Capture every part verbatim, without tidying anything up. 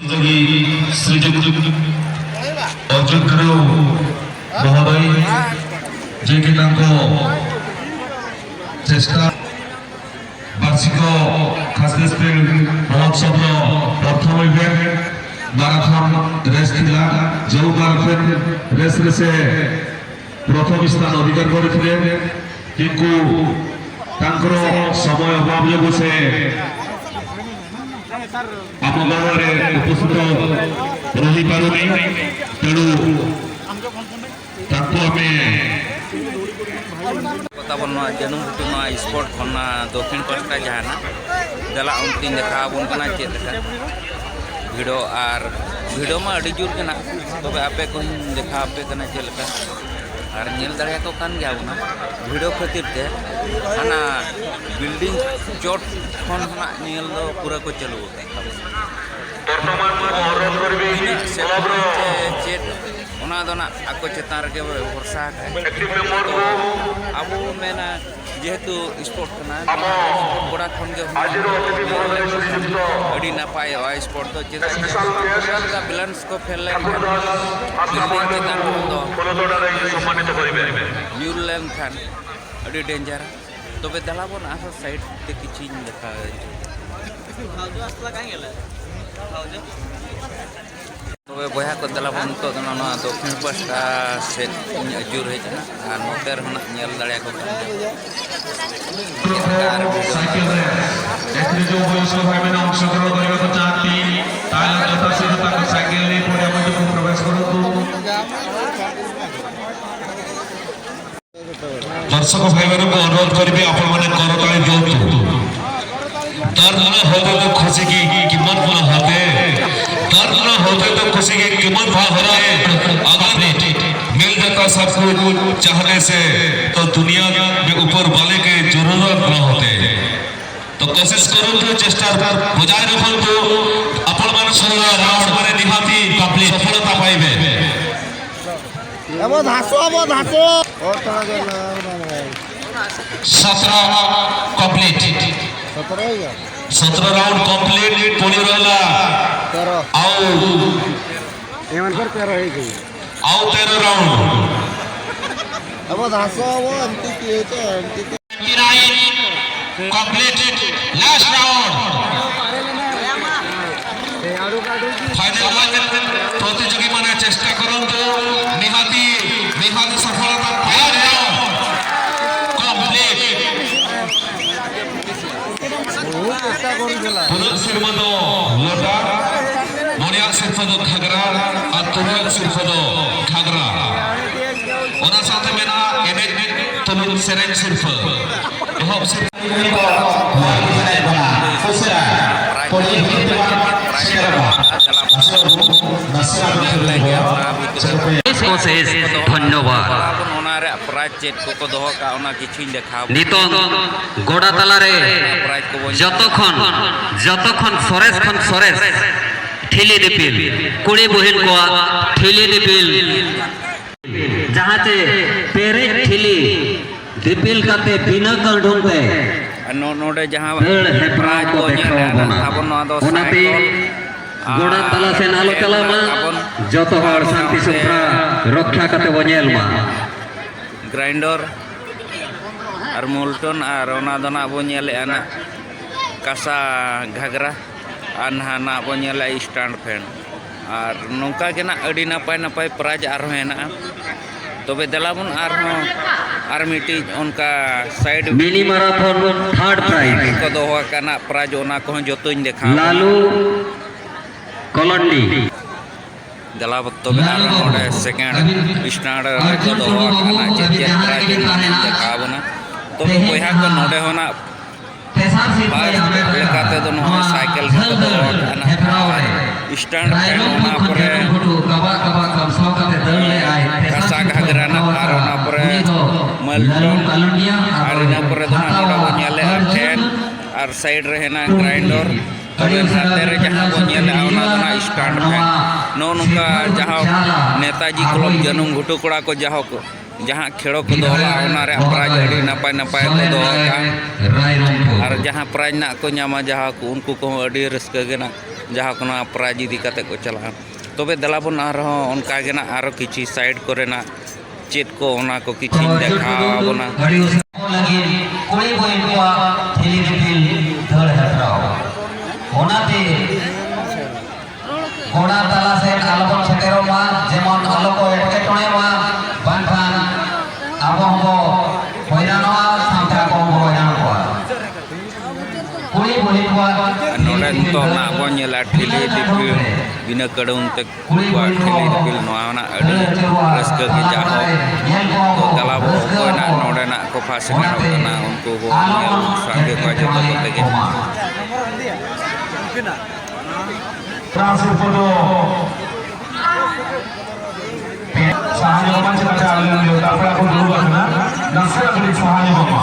ଯୋଗୀ ଶ୍ରୀଯୁକ୍ତ ଅର୍ଜୁନ ଠାରୁ ମହୋଦୟ, ଯିଏକି ତାଙ୍କ ଚେଷ୍ଟା ବାର୍ଷିକ ଖାସଦେଶ ମହୋତ୍ସବର ପ୍ରଥମ ଇଭେଣ୍ଟ ମାରାଥନ ରେସ୍ ଥିଲା। ଯେଉଁ ମାରାଥନ ରେସ୍ରେ ସେ ପ୍ରଥମ ସ୍ଥାନ ଅଧିକାର କରିଥିଲେ, କିନ୍ତୁ ତାଙ୍କର ସମୟ ଅଭାବ ଯୋଗୁଁ ସେ ଆମ ଗାଁରେ ଉପସ୍ଥିତ ରହିପାରୁନି। ତେଣୁ ତାଙ୍କୁ ଆମେ ᱛᱟᱵᱚᱱ ᱱᱚᱣᱟ ᱡᱟᱹᱱᱩᱢ ᱜᱷᱩᱴᱩ ᱱᱚᱣᱟ ᱥᱯᱚᱴ ᱠᱷᱚᱱ ᱱᱚᱣᱟ ᱫᱚᱠᱠᱷᱤᱱ ᱯᱟᱥᱴᱟ ᱡᱟᱦᱟᱱᱟᱜ ᱫᱮᱞᱟ ᱚᱱᱛᱮᱧ ᱫᱮᱠᱷᱟᱣ ᱟᱵᱚᱱ ᱠᱟᱱᱟ ᱪᱮᱫ ᱞᱮᱠᱟ ᱵᱷᱤᱲᱚᱜ ᱟᱨ ᱵᱷᱤᱲᱚᱜ ᱢᱟ ᱟᱹᱰᱤ ᱡᱳᱨ ᱜᱮ ᱱᱟᱜ, ᱛᱚᱵᱮ ᱟᱯᱮ ᱠᱚᱧ ᱫᱮᱠᱷᱟᱣ ᱟᱯᱮ ᱠᱟᱱᱟ ᱪᱮᱫ ᱞᱮᱠᱟ᱾ ᱟᱨ ᱧᱮᱞ ᱫᱟᱲᱮᱭᱟᱠᱚ ᱠᱟᱱ ᱜᱮᱭᱟ ᱵᱚᱱ ᱵᱷᱤᱲᱚᱜ ᱠᱷᱟᱹᱛᱤᱨ ᱛᱮ ᱦᱟᱱᱟ ᱵᱤᱞᱰᱤᱝ ᱪᱚᱴ ᱠᱷᱚᱱ ᱦᱚᱸ ᱱᱟᱜ ᱧᱮᱞ ᱫᱚ ᱯᱩᱨᱟᱹ ᱠᱚ ᱪᱟᱹᱞᱩ ᱟᱠᱟᱫ ᱛᱟᱵᱚᱱᱟ᱾ ᱛᱤᱱᱟᱹᱜ ᱥᱮ ᱪᱮᱫ ᱚᱱᱟ ᱫᱚ ᱱᱟᱜ ᱟᱠᱚ ᱪᱮᱛᱟᱱ ᱨᱮᱜᱮ ᱵᱷᱚᱨᱥᱟ ᱟᱠᱟᱫᱼᱟ᱾ ᱟᱵᱚ ᱵᱚᱱ ᱢᱮᱱᱟ ᱡᱮᱦᱮᱛᱩ ᱥᱯᱳᱨᱴ ᱠᱟᱱᱟ, ᱜᱚᱲᱟ ᱠᱷᱚᱱ ᱜᱮ ᱦᱩᱱᱟᱹᱝ ᱟᱹᱰᱤ ᱱᱟᱯᱟᱭᱚᱜᱼᱟ ᱥᱯᱳᱨᱴ ᱫᱚ᱾ ᱪᱮᱫᱟᱜ ᱥᱮ ᱚᱱᱠᱟ ᱞᱮᱠᱟ ᱵᱮᱞᱮᱱᱥ ᱠᱚ ᱯᱷᱮᱞ ᱞᱮᱱᱠᱷᱟᱱ ᱵᱤᱞᱰᱤᱝ ᱪᱮᱛᱟᱱ ᱠᱷᱚᱱ ᱫᱚ ᱧᱩᱨ ᱞᱮᱱᱠᱷᱟᱱ ᱟᱹᱰᱤ ᱰᱮᱧᱡᱟᱨᱟ᱾ ᱛᱚᱵᱮ ᱫᱮᱞᱟ ᱵᱚᱱ ᱟᱨᱦᱚᱸ ᱥᱟᱭᱤᱰ ᱛᱮ ᱠᱤᱪᱷᱩᱧ ᱫᱮᱠᱷᱟᱣ᱾ ᱛᱚᱵᱮ ᱵᱚᱭᱦᱟ ᱠᱚ, ᱫᱮᱞᱟ ᱵᱚᱱ ᱱᱤᱛᱚᱜ ᱫᱚ ᱱᱚᱣᱟ ᱫᱚᱠᱠᱷᱤᱱ ᱯᱟᱥᱴᱟ ᱥᱮᱫ ᱤᱧ ᱟᱹᱪᱩᱨ ᱦᱮᱡ ᱮᱱᱟ ᱟᱨ ᱱᱚᱛᱮ ᱨᱮᱦᱚᱸ ᱱᱟᱜ ᱧᱮᱞ ᱫᱟᱲᱮᱭᱟᱠᱚ ᱠᱟᱱ ᱜᱮᱭᱟ᱾ ᱪᱮᱫ ᱞᱮᱠᱟ ᱟᱨ ᱵᱷᱤᱰ ᱥᱟᱭᱠᱮᱞ ᱨᱮ ᱮᱠᱛᱨᱤᱥ ᱡᱚᱱ ᱵᱚᱭᱚᱥᱠᱚ ᱵᱷᱟᱭ ᱵᱮᱱ ᱚᱝᱥᱚᱜᱨᱚᱦᱚᱱ ᱠᱚᱨᱤᱵᱟ ᱠᱚ ᱪᱟᱦᱛᱤ, ᱛᱟᱦᱞᱮ ᱡᱚᱛᱷᱟᱛ ᱥᱤᱴ ᱛᱟᱠᱚ ᱥᱟᱭᱠᱮᱞ ᱱᱤᱭᱮ ᱯᱚᱰᱤᱭᱟᱢ ᱢᱚᱫᱽᱫᱷᱮ ᱠᱚ ᱯᱨᱚᱵᱮᱥ ᱠᱚᱨᱚᱱᱛᱩ᱾ ଦର୍ଶକ ଭାଇମାନଙ୍କୁ ଅନୁରୋଧ କରିବି, ଆପଣମାନେ କରତାଳି ଦିଅନ୍ତୁ। दर्द ना होते तो खुशी की कीमत ना होते, दर्द ना होते तो खुशी की कीमत ना होते। अगर मिल जाता सब कुछ चाहने से, तो दुनिया में ऊपर वाले के जरूरत ना होते। तो कोशिश करंतु, चेष्टा बजाय रखंतु। आपण मान सरला राउंड माने निहाती सफलता पाइबे। अब धासो, अब धासो। और थोड़ा देर लगा, लगा, लगा। सत्रह कंप्लीट। सत्रह ही है। सत्रह राउंड कंप्लीट, पुणी रहला। तेरह। ଆଉ ଏମାନଙ୍କର ତେର ହେଇଛି। ଆଉ ତେର ରାଉଣ୍ଡ। अब धासो वो एमटी किए थे, empty. Complete. Last round. Final round. ପ୍ରତିଯୋଗୀମାନେ ଚେଷ୍ଟା କରନ୍ତୁ ନିହାତି ନିହାତି ସଫଳତା ପାଇବା। କମ୍ପ୍ଲିଟ। ବହୁତ ଚେଷ୍ଟା କରୁଥିଲା। ପୁରୁଷ ଶ୍ରୀମଦ ଲୋଟା, ᱢᱚᱬᱮᱭᱟᱜ ᱥᱤᱨᱯᱟᱹ ᱫᱚ ᱜᱷᱟᱜᱽᱨᱟ ᱟᱨ ᱛᱩᱨᱩᱭᱟᱜ ᱥᱤᱨᱯᱟᱹ ᱫᱚ ᱜᱷᱟᱜᱽᱨᱟ᱾ ᱚᱱᱟ ᱥᱟᱶᱛᱮ ᱢᱮᱱᱟᱜᱼᱟ ᱮᱱᱮᱡ ᱛᱩᱞᱩᱡ ᱥᱮᱨᱮᱧ ᱥᱤᱨᱯᱟᱹ᱾ ᱮᱦᱚᱵ ᱥᱤᱨᱯᱟᱹ᱾ ᱩᱥᱟᱹᱨᱟ ᱠᱚᱲᱤ ᱦᱩᱭᱩᱜ ᱛᱮᱵᱚᱱ ᱥᱮᱴᱮᱨᱚᱜᱼᱟ᱾ ᱱᱟᱥᱮᱱᱟᱜ ᱵᱚᱱ ᱴᱷᱤᱠᱟᱹᱭᱟ᱾ ᱚᱥᱮᱥ ᱫᱷᱚᱱᱭᱚᱵᱟᱫ᱾ ᱚᱱᱟ ᱨᱮᱭᱟᱜ ᱯᱨᱟᱭᱤᱡᱽ ᱪᱮᱫ ᱠᱚᱠᱚ ᱫᱚᱦᱚ ᱠᱟᱜᱼᱟ, ᱚᱱᱟ ᱠᱤᱪᱷᱩᱧ ᱫᱮᱠᱷᱟᱣ᱾ ᱱᱤᱛᱚᱝ ᱜᱚᱰᱟ ᱛᱟᱞᱟᱨᱮ ᱡᱚᱛᱚ ᱠᱷᱚᱱ, ᱡᱚᱛᱚ ᱠᱷᱚᱱ ᱥᱚᱨᱮᱥ ᱠᱷᱚᱱ ᱥᱚᱨᱮᱥ ᱴᱷᱤᱞᱤ ᱫᱤᱯᱤᱞ, ᱠᱩᱲᱤ ᱵᱩᱦᱤᱱ ᱠᱚᱣᱟᱜ ᱴᱷᱤᱞᱤ ᱫᱤᱯᱤᱞ, ᱡᱟᱦᱟᱸ ᱪᱮ ᱯᱮᱨᱮᱡ ᱴᱷᱤᱞᱤ ᱫᱤᱯᱤᱞ ᱠᱟᱛᱮ ᱵᱤᱱᱟᱹ ᱠᱟᱹᱰᱷᱩᱢ ᱛᱮ ᱟᱨ ᱱᱚ-, ᱱᱚᱰᱮ ᱡᱟᱦᱟᱸ ᱫᱟᱹᱲ ᱦᱮᱯᱨᱟᱣ ᱠᱚ ᱵᱚᱱ ᱧᱮᱞ ᱫᱮᱠᱷᱟᱣ ᱮᱫᱟ, ᱵᱚᱱᱟ᱾ ᱟᱵᱚ ᱱᱚᱣᱟ ᱫᱚ ᱚᱱᱟᱛᱮ ᱥᱟᱭᱠᱚᱞ ᱜᱚᱰᱟ ᱟᱨ ᱛᱟᱞᱟ ᱥᱮᱱ ᱟᱞᱚ ᱪᱟᱞᱟᱜ ᱢᱟ, ᱟᱵᱚᱱ ᱡᱚᱛᱚ ᱦᱚᱲ ᱥᱟᱶᱛᱮ ᱥᱟᱱᱛᱤ ᱥᱩᱠᱷᱨᱟ ᱨᱚᱠᱷᱟ ᱠᱟᱛᱮ ᱵᱚᱱ ᱧᱮᱞ ᱢᱟ᱾ ᱜᱨᱟᱭᱤᱱᱰᱚᱨ ᱟᱨ ᱢᱩᱞᱴᱚᱱ, ᱟᱨ ᱚᱱᱟ ᱫᱚ ᱱᱟᱜ ᱵᱚᱱ ᱧᱮᱞᱮᱫᱼᱟ ᱱᱟᱜ ᱠᱟᱸᱥᱟ ᱜᱷᱟᱜᱽᱨᱟ, ᱟᱨ ᱱᱟᱦᱟᱜ ᱱᱟᱜ ᱵᱚᱱ ᱧᱮᱞᱮᱫᱼᱟ ᱥᱴᱟᱱᱰ ᱯᱷᱮᱱ᱾ ᱟᱨ ᱱᱚᱝᱠᱟ ᱜᱮ ᱱᱟᱜ ᱟᱹᱰᱤ ᱱᱟᱯᱟᱭ ᱱᱟᱯᱟᱭ ᱯᱨᱟᱭᱤᱡᱽ ᱟᱨᱦᱚᱸ ᱦᱮᱱᱟᱜᱼᱟ᱾ ᱛᱚᱵᱮ ᱫᱮᱞᱟ ᱵᱚᱱ ᱟᱨᱦᱚᱸ ᱟᱨ ᱢᱤᱫᱴᱤᱡ ᱚᱱᱠᱟ ᱥᱟᱭᱤᱰ ᱢᱤᱱᱤ ᱢᱟᱨᱟᱛᱷᱚᱱ ᱛᱷᱟᱨᱰ ᱯᱨᱟᱭᱤᱡᱽ᱾ ᱠᱚ ᱫᱚᱦᱚ ᱟᱠᱟᱱᱟ ᱯᱨᱟᱭᱤᱡᱽ, ᱚᱱᱟ ᱠᱚᱦᱚᱸ ᱡᱚᱛᱚᱧ ᱫᱮᱠᱷᱟᱣ ᱵᱚᱱᱟ᱾ ᱞᱟᱞᱩ ᱠᱚᱞᱚᱱᱰᱤ᱾ ᱫᱮᱞᱟ ᱛᱚᱵᱮ ᱟᱨ ᱱᱚᱰᱮ ᱥᱮᱠᱮᱱᱰ ᱥᱴᱟᱱᱰ ᱨᱮᱠᱚ ᱫᱚᱦᱚ ᱟᱠᱟᱱᱟ, ᱪᱮᱫ ᱪᱮᱫ ᱯᱨᱟᱭᱤᱡᱽ ᱮᱢ ᱫᱮᱠᱷᱟᱣ ᱵᱚᱱᱟ᱾ ᱛᱚᱵᱮ ᱵᱚᱭᱦᱟ ᱠᱚ, ᱱᱚᱰᱮ ᱦᱚᱸ ᱱᱟᱜ ᱯᱷᱟᱥᱴ ᱞᱮᱠᱟ ᱛᱮᱫᱚ ᱱᱚᱜᱼᱚᱭ ᱥᱟᱭᱠᱮᱞ ᱜᱮᱠᱚ ᱫᱚᱦᱚ ᱟᱠᱟᱫᱼᱟ ᱱᱟᱜ᱾ ᱥᱴᱟᱱᱰ ᱯᱷᱮᱱ, ᱚᱱᱟ ᱯᱚᱨᱮ ᱠᱟᱸᱥᱟ ᱜᱷᱟᱜᱽᱨᱟ ᱱᱟᱜ, ᱟᱨ ᱚᱱᱟ ᱯᱚᱨᱮ ᱢᱟᱞᱴᱚᱱ, ᱟᱨ ᱤᱱᱟᱹ ᱯᱚᱨᱮ ᱫᱚ ᱱᱟᱜ ᱱᱚᱰᱮ ᱵᱚᱱ ᱧᱮᱞᱮᱫᱼᱟ ᱴᱷᱮᱱ, ᱟᱨ ᱥᱟᱭᱤᱰ ᱨᱮ ᱦᱮᱱᱟᱜᱼᱟ ᱜᱨᱟᱭᱤᱱᱰᱚᱨ᱾ ᱛᱚᱵᱮ ᱱᱟᱛᱮ ᱨᱮ ᱡᱟᱦᱟᱸ ᱵᱚᱱ ᱧᱮᱞᱮᱫᱼᱟ, ᱚᱱᱟ ᱫᱚ ᱱᱟᱜ ᱥᱴᱟᱱᱰ ᱯᱷᱮᱱ᱾ ᱱᱚᱜᱼᱚ ᱱᱚᱝᱠᱟ ᱡᱟᱦᱟᱸ ᱱᱮᱛᱟᱡᱤ ᱠᱞᱚᱵᱽ ᱡᱟᱹᱱᱩᱢ ᱜᱷᱩᱴᱩ ᱠᱚᱲᱟ ᱠᱚ ᱡᱟᱦᱟᱸ ᱠᱚ, ᱡᱟᱦᱟᱸ ᱠᱷᱮᱲᱚ ᱠᱚ ᱫᱚᱦᱚ ᱞᱮᱫᱼᱟ, ᱚᱱᱟ ᱨᱮᱭᱟᱜ ᱯᱨᱟᱭᱤᱡᱽ ᱟᱹᱰᱤ ᱱᱟᱯᱟᱭ ᱱᱟᱯᱟᱭ ᱠᱚ ᱫᱚᱦᱚ ᱟᱠᱟᱫᱼᱟ᱾ ᱟᱨ ᱡᱟᱦᱟᱸ ᱯᱨᱟᱭᱤᱡᱽ ᱱᱟᱜ ᱠᱚ ᱧᱟᱢᱟ ᱡᱟᱦᱟᱸ ᱠᱚ, ᱩᱱᱠᱩ ᱠᱚᱦᱚᱸ ᱟᱹᱰᱤ ᱨᱟᱹᱥᱠᱟᱹ ᱜᱮ ᱱᱟᱜ᱾ ᱡᱟᱦᱟᱸ ᱠᱚ ᱱᱚᱣᱟ ᱯᱨᱟᱭᱤᱡᱽ ᱤᱫᱤ ᱠᱟᱛᱮ ᱠᱚ ᱪᱟᱞᱟᱜᱼᱟ᱾ ᱛᱚᱵᱮ ᱫᱮᱞᱟ ᱵᱚᱱ ᱟᱨᱦᱚᱸ ᱚᱱᱠᱟ ᱜᱮ ᱱᱟᱜ ᱟᱨᱚ ᱠᱤᱪᱷᱩ ᱥᱟᱭᱤᱰ ᱠᱚᱨᱮᱱᱟᱜ ᱪᱮᱫ ᱠᱚ, ᱚᱱᱟ ᱠᱚ ᱠᱤᱪᱷᱩᱧ ᱫᱮᱠᱷᱟᱣ ᱟᱵᱚᱱᱟ᱾ ᱞᱟᱹᱜᱤᱫ ᱠᱩᱲᱤ ᱵᱚᱭᱤᱱ ᱠᱚᱣᱟᱜ ᱴᱷᱤᱞᱤ ᱫᱤᱯᱤᱞ ᱫᱟᱹᱲ ᱦᱮᱯᱨᱟᱣ᱾ ᱚᱱᱟᱛᱮ ᱜᱚᱰᱟ ᱛᱟᱞᱟ ᱥᱮᱫ ᱟᱞᱚᱵᱚᱱ ᱥᱮᱴᱮᱨᱚᱜ ᱢᱟ, ᱡᱮᱢᱚᱱ ᱟᱞᱚ ᱠᱚ ᱮᱴᱠᱮᱴᱚᱬᱮ ᱢᱟ, ᱵᱟᱝᱠᱷᱟᱱ ᱟᱵᱚ ᱦᱚᱸᱵᱚ ᱦᱚᱭᱨᱟᱱᱚᱜᱼᱟ, ᱥᱟᱶᱛᱮ ᱟᱠᱚ ᱦᱚᱸᱵᱚ ᱦᱚᱭᱨᱟᱱ ᱠᱚᱣᱟ᱾ ᱠᱩᱲᱤ ᱵᱚᱭᱤᱱ ᱠᱚᱣᱟᱜ ᱟᱨ ᱱᱚᱰᱮ ᱱᱤᱛᱚᱜ ᱱᱟᱜ ᱵᱚᱱ ᱧᱮᱞᱟ ᱴᱷᱤᱞᱤ ᱫᱤᱯᱤᱞ ᱵᱤᱱᱟᱹ ᱠᱟᱹᱰᱩᱢ ᱛᱮ ᱠᱩᱲᱤ ᱠᱚᱣᱟᱜ ᱴᱷᱤᱞᱤ ᱫᱤᱯᱤᱞ, ᱱᱚᱣᱟ ᱨᱮᱱᱟᱜ ᱟᱹᱰᱤ ᱨᱟᱹᱥᱠᱟᱹ ᱜᱮ᱾ ᱡᱟᱭᱦᱳᱠ, ᱛᱚ ᱫᱮᱞᱟ ᱵᱚ ᱚᱠᱚᱭ ᱱᱟᱜ ᱱᱚᱰᱮ ᱱᱟᱜ ᱠᱚ ᱯᱷᱟᱥ ᱥᱮᱠᱮᱱᱰᱚᱜ ᱠᱟᱱᱟ, ᱩᱱᱠᱩ ᱵᱚ ᱧᱮᱞ ᱥᱟᱸᱜᱮ ᱠᱚᱣᱟ ᱡᱚᱛᱚ ᱠᱚᱛᱮ ᱜᱮ᱾ ᱛᱨᱟᱥ ᱥᱤᱨᱯᱟᱹ ᱫᱚ ᱥᱟᱦᱟ ᱧᱚᱜ ᱢᱟ, ᱪᱮᱫᱟᱜ ᱥᱮ ᱟᱞᱮ ᱱᱚᱰᱮ ᱛᱟᱨᱯᱚᱨᱮ ᱟᱵᱚ ᱫᱩᱲᱩᱵ ᱟᱠᱟᱱᱟ, ᱱᱟᱥᱮᱱᱟᱜ ᱠᱟᱹᱴᱤᱡ ᱥᱟᱦᱟ ᱧᱚᱜ ᱢᱟ᱾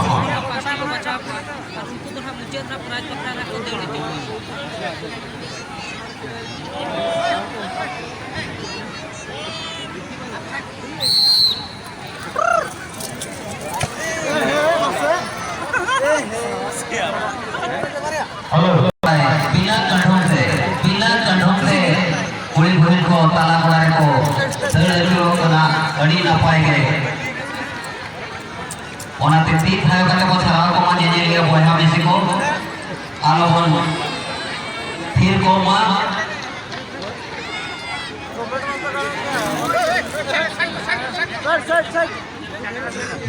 ᱟᱨ ᱩᱱᱠᱩ ᱫᱚ ᱦᱟᱸᱜ ᱢᱩᱪᱟᱹᱫ ᱨᱮ ᱯᱨᱟᱭᱤᱡᱽ ᱵᱟᱠᱷᱨᱟ ᱦᱟᱸᱜ ᱠᱚ ᱫᱟᱹᱲ ᱤᱫᱤ᱾ ᱦᱮᱞᱳ᱾ ᱵᱤᱱᱟᱹ ᱠᱟᱹᱰᱷᱩᱢ ᱛᱮ, ᱵᱤᱱᱟᱹ ᱠᱟᱹᱰᱷᱩᱢ ᱛᱮ ᱠᱩᱲᱤ ᱵᱚᱭᱤᱱ ᱠᱚ ᱛᱟᱞᱟ ᱜᱚᱰᱟ ᱨᱮᱠᱚ ᱫᱟᱹᱲ ᱟᱹᱪᱩᱨᱚᱜ ᱠᱟᱱᱟ, ᱟᱹᱰᱤ ᱱᱟᱯᱟᱭ ᱜᱮ᱾ ᱚᱱᱟᱛᱮ ᱛᱤ ᱛᱷᱟᱭᱚ ᱠᱟᱛᱮ ᱵᱚᱱ ᱥᱟᱨᱦᱟᱣ ᱠᱚᱢᱟ ᱧᱮᱧᱮᱞᱤᱭᱟᱹ ᱵᱚᱭᱦᱟ ᱢᱤᱥᱤ ᱠᱚ, ᱟᱞᱚ ᱵᱚᱱ ᱛᱷᱤᱨ ᱠᱚᱜ ᱢᱟ᱾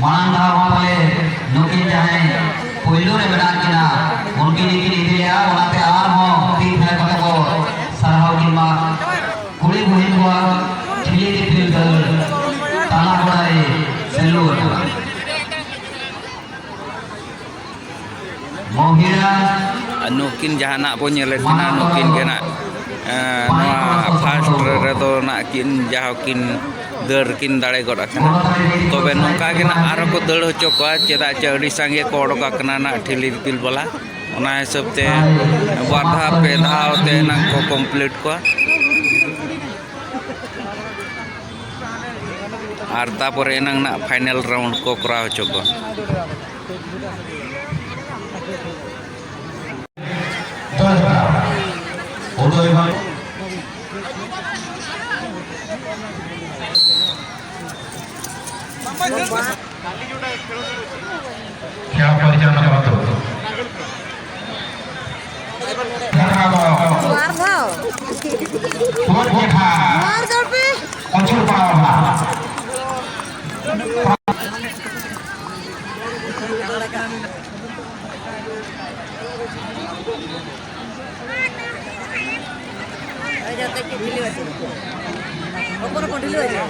ᱢᱟᱲᱟᱝ ᱫᱷᱟᱣ ᱦᱚᱸ ᱯᱟᱞᱮ ᱱᱩᱠᱤᱱ ᱡᱟᱦᱟᱸᱭ ᱯᱳᱭᱞᱳ ᱨᱮ ᱢᱮᱱᱟᱜ ᱠᱤᱱᱟ, ᱩᱱᱠᱤᱱ ᱜᱮᱠᱤᱱ ᱤᱫᱤ ᱞᱮᱜᱼᱟ᱾ ᱚᱱᱟᱛᱮ ᱟᱨᱦᱚᱸ ᱛᱤ ᱛᱷᱟᱭᱚ ᱠᱟᱛᱮ ᱵᱚ ᱥᱟᱨᱦᱟᱣ ᱠᱤᱱ ᱢᱟ᱾ ᱠᱩᱲᱤ ᱵᱚᱭᱤᱱ ᱠᱚᱣᱟᱜ ᱴᱷᱤᱞᱤ ᱫᱤᱯᱤᱞ ᱫᱟᱹᱲ ᱛᱟᱞᱟ ᱜᱚᱰᱟ ᱨᱮ ᱥᱮᱞᱩ ᱟᱠᱟᱱᱟ᱾ ᱢᱚᱦᱤᱞᱟ ᱟᱨ ᱱᱩᱠᱤᱱ ᱡᱟᱦᱟᱱᱟᱜ ᱵᱚ ᱧᱮᱞᱮᱫ ᱠᱤᱱᱟ, ᱱᱩᱠᱤᱱ ᱜᱮ ᱱᱟᱜ, ᱮᱸ, ᱱᱚᱣᱟ ᱯᱷᱟᱥᱴ ᱨᱮᱫᱚ ᱱᱟᱜ ᱠᱤᱱ ᱡᱟᱦᱟᱸ ᱠᱤᱱ ᱫᱟᱹᱲ ᱠᱤᱱ ᱫᱟᱲᱮ ᱜᱚᱫ ᱟᱠᱟᱱᱟ᱾ ᱛᱚᱵᱮ ᱱᱚᱝᱠᱟ ᱜᱮ ᱱᱟᱜ ᱟᱨᱦᱚᱸ ᱠᱚ ᱫᱟᱹᱲ ᱦᱚᱪᱚ ᱠᱚᱣᱟ, ᱪᱮᱫᱟᱜ ᱪᱮ ᱟᱹᱰᱤ ᱥᱟᱸᱜᱮ ᱠᱚ ᱚᱰᱚᱠ ᱟᱠᱟᱱᱟ ᱱᱟᱜ ᱴᱷᱤᱞᱤ ᱫᱤᱯᱤᱞ ᱵᱟᱞᱟ᱾ ᱚᱱᱟ ᱦᱤᱥᱟᱹᱵ ᱛᱮ ᱵᱟᱨ ᱫᱷᱟᱣ ᱯᱮ ᱫᱷᱟᱣ ᱛᱮ ᱮᱱᱟᱝ ᱠᱚ ᱠᱚᱢᱯᱞᱤᱴ ᱠᱚᱣᱟ᱾ ᱟᱨ ᱛᱟᱯᱚᱨᱮ ᱮᱱᱟᱝ ᱱᱟᱜ ᱯᱷᱟᱭᱱᱮᱞ ᱨᱟᱣᱩᱱᱰ ᱠᱚ ᱠᱚᱨᱟᱣ ᱦᱚᱪᱚ ᱠᱚᱣᱟ᱾ ᱩᱫᱚᱭ ᱵᱟᱝ᱾ ᱠᱷᱮᱞ ᱯᱚᱨᱤᱪᱟᱞᱚᱱᱟ ᱠᱚᱨᱚᱛᱩ᱾ ᱵᱟᱨ ᱫᱷᱟᱣ᱾ ᱯᱩᱨᱩᱵ ᱡᱮᱴᱷᱟ᱾ ᱵᱟᱨ ᱫᱷᱟᱣ ᱯᱮ᱾ ᱚᱪᱩᱨ ᱯᱟᱲᱟᱣ ᱮᱱᱟ᱾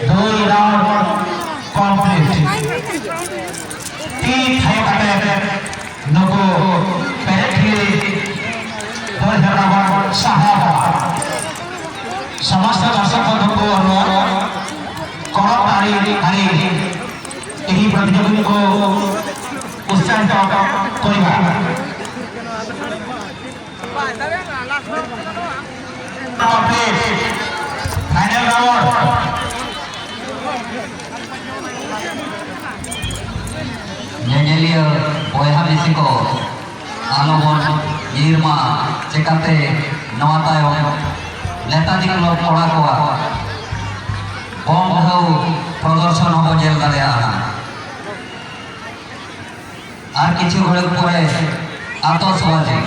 ᱫᱩᱭ round complete᱾ ᱛᱤ ᱛᱷᱟᱭᱚ ᱠᱟᱛᱮ ᱱᱩᱠᱩ ᱯᱮᱨᱮᱡ ᱴᱷᱤᱞᱤ ᱫᱟᱹᱲ ᱦᱮᱯᱨᱟᱣ ᱵᱚᱱ ᱥᱟᱦᱟᱣ ᱠᱚᱣᱟ᱾ ᱥᱚᱢᱚᱥᱛᱚ ᱫᱚᱨᱥᱚᱠ ᱵᱚᱱᱫᱷᱩ ᱠᱚ ᱱᱚᱣᱟ ᱠᱚᱲᱚᱠ ᱟᱹᱨᱤ ᱟᱹᱨᱤ ଏହି ପ୍ରତିଯୋଗୀଙ୍କୁ ଉତ୍ସାହିତ କରିବା। Final round। ᱧᱮᱧᱮᱞᱤᱭᱟᱹ ᱵᱚᱭᱦᱟ ᱢᱤᱥᱤ ᱠᱚ, ᱟᱞᱚᱵᱚᱱ ᱧᱤᱨ ᱢᱟ, ᱪᱮᱠᱟᱛᱮ ᱱᱚᱣᱟ ᱛᱟᱭᱚᱢ ᱱᱮᱛᱟᱡᱤ ᱠᱞᱚᱵ ᱠᱚᱲᱟ ᱠᱚᱣᱟᱜ ᱵᱚᱢ ᱰᱷᱟᱹᱣ ᱯᱨᱚᱫᱚᱨᱥᱚᱱ ᱦᱚᱸᱵᱚᱱ ᱧᱮᱞ ᱫᱟᱲᱮᱭᱟᱜᱼᱟ᱾ ᱟᱨ ᱠᱤᱪᱷᱩ ᱜᱷᱟᱹᱲᱤᱡ ᱯᱚᱨᱮ ᱟᱛᱚᱥᱵᱟᱡᱤ,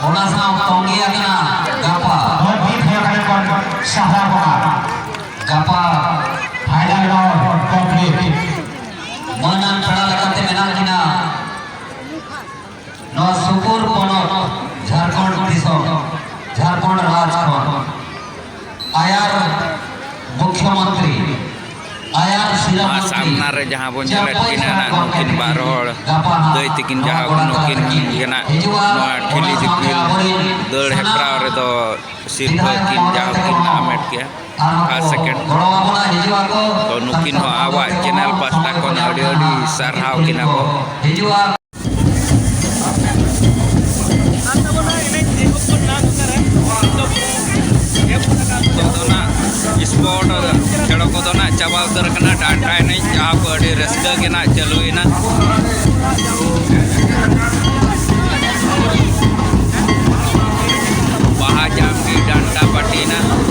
ᱚᱱᱟ ᱥᱟᱶ ᱛᱚᱝᱜᱮ ᱟᱠᱟᱱᱟ ᱜᱟᱯᱟ᱾ ᱱᱚᱣᱟ ᱵᱤᱨ ᱦᱮᱣᱟ ᱠᱟᱱᱟ ᱠᱚ ᱥᱟᱦᱟ ᱵᱚᱸᱜᱟ᱾ ᱜᱟᱯᱟ final round complete᱾ ᱢᱟᱹᱱᱟᱱ ᱯᱮᱲᱟ ᱞᱮᱠᱟᱛᱮ ᱢᱮᱱᱟᱜ ᱠᱤᱱᱟ ᱱᱚᱣᱟ ᱥᱩᱯᱩᱨ ᱯᱚᱱᱚᱛ ᱡᱷᱟᱲᱠᱷᱚᱸᱰ ᱫᱤᱥᱚᱢ, ᱡᱷᱟᱲᱠᱷᱚᱸᱰ ᱨᱟᱡᱽ ᱠᱷᱚᱱ ᱟᱭᱟᱨ ᱢᱩᱠᱷᱭᱚᱢᱚᱱᱛᱨᱤ, ᱟᱭᱟᱨ ᱥᱤᱨᱟᱹ ᱱᱚᱣᱟ ᱢᱚᱱᱛᱨᱤ, ᱥᱟᱢᱱᱟ ᱨᱮ ᱡᱟᱦᱟᱸ ᱵᱚᱱ ᱧᱮᱞᱮᱫ ᱡᱟᱯᱚᱭ ᱠᱤᱱᱟ ᱥᱟᱱᱟᱢ ᱱᱟᱜ, ᱜᱚᱢᱠᱮ ᱱᱩᱠᱤᱱ ᱵᱟᱨ ᱛᱟᱹᱠᱤᱱ ᱦᱚᱲ ᱜᱟᱯᱟ ᱦᱟᱸᱜ ᱫᱟᱹᱭ ᱛᱟᱹᱠᱤᱱ ᱱᱚᱣᱟ ᱡᱟᱦᱟᱸ ᱜᱚᱰᱟ ᱛᱟᱞᱟ ᱱᱩᱠᱤᱱ ᱨᱮᱠᱤᱱ ᱜᱮ ᱱᱟᱜ ᱦᱤᱡᱩᱜᱼᱟ᱾ ᱱᱚᱣᱟ ᱚᱱᱟ ᱴᱷᱤᱞᱤ ᱥᱟᱶᱛᱮ ᱫᱤᱯᱤᱞ ᱟᱵᱚᱨᱮᱱ ᱫᱟᱹᱲ ᱥᱟᱱᱟᱢ ᱦᱮᱯᱨᱟᱣ ᱨᱮᱫᱚ ᱥᱤᱨᱯᱟᱹ ᱵᱤᱫᱷᱟᱭᱚᱠ ᱠᱤᱱ ᱢᱚᱦᱳᱫᱚᱭ ᱡᱟᱦᱟᱸ ᱛᱟᱠᱚ ᱠᱤᱱ ᱦᱚᱸ ᱦᱟᱢᱮᱴ ᱠᱮᱜᱼᱟ, ᱟᱨᱦᱚᱸ first, ᱠᱚ second᱾ ᱜᱚᱲᱚ ᱟᱵᱚᱱᱟ, ᱦᱤᱡᱩᱜ ᱟᱠᱚ᱾ ᱛᱚ ᱱᱩᱠᱤᱱ ᱥᱟᱱᱛᱟᱲ ᱦᱚᱸ ᱟᱵᱚᱣᱟᱜ ᱥᱟᱶᱛᱟ channel ᱠᱚ ᱯᱟᱥᱴᱟ ᱥᱟᱱᱟᱢ ᱠᱷᱚᱱ ᱠᱚ ᱟᱹᱰᱤ ᱟᱹᱰᱤ ᱥᱟᱨᱦᱟᱣ ᱠᱤᱱᱟ ᱠᱚ ᱵᱚ᱾ ᱦᱤᱡᱩᱜᱼᱟ᱾ ᱱᱤᱛᱚᱜ ᱫᱚ ᱱᱟᱜ sport ᱠᱷᱮᱲᱚ ᱠᱚᱫᱚ ᱱᱟᱜ ᱪᱟᱵᱟ ᱩᱛᱟᱹᱨ ᱟᱠᱟᱱᱟ᱾ ᱰᱟᱱᱴᱟ ᱮᱱᱮᱡ ᱡᱟᱦᱟᱸ ᱠᱚ ᱟᱹᱰᱤ ᱨᱟᱹᱥᱠᱟᱹ ᱜᱮ ᱱᱟᱜ ᱪᱟᱹᱞᱩᱭᱮᱱᱟ᱾ ᱵᱟᱦᱟ ᱡᱟᱝ ᱮᱱᱟ᱾